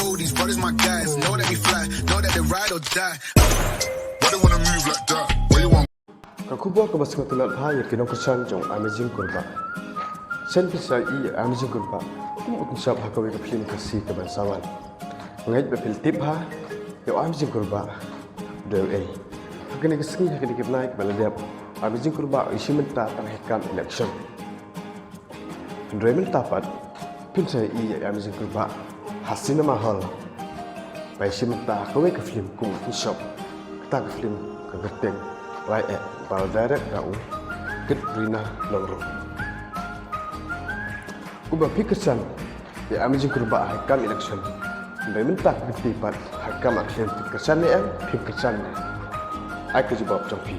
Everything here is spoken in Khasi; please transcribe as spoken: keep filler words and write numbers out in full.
All these brothers my guys, know that we fly, know that they ride or die. Why they wanna move like that? Why you want Ka khubor kaba sngewtynnat bha ïa ki nongkyrshan jong Amazing Kurbah. Shen phi sa ïohi ïa Amazing Kurbah kum u tynshop ha kawei ka film Khasi kaban sa wan. Ngeit ba phi la tip bha ïa u Amazing Kurbah dei uei. Ha kane ka sngi, ha kane ka bnai kaba la dep, Amazing Kurbah u ïashim bynta tang ha ki kam election. Hynrei mynta pat phin sa ïohi ïa Amazing Kurbah ha cinema hall ba ïashim bynta ha kawei ka film kum u tynshop. Kata ka film ka kyrteng Rai Eh, ba la direct da u Katrina Nongrum. Kumba phi kyrshan ïa Amazing Kurbah ha ki kam election, hynrei mynta ka kynti pat ha ki kam action, phi kyrshan ne em, phim kyrshan ne em? Ai ka jubab jong phi.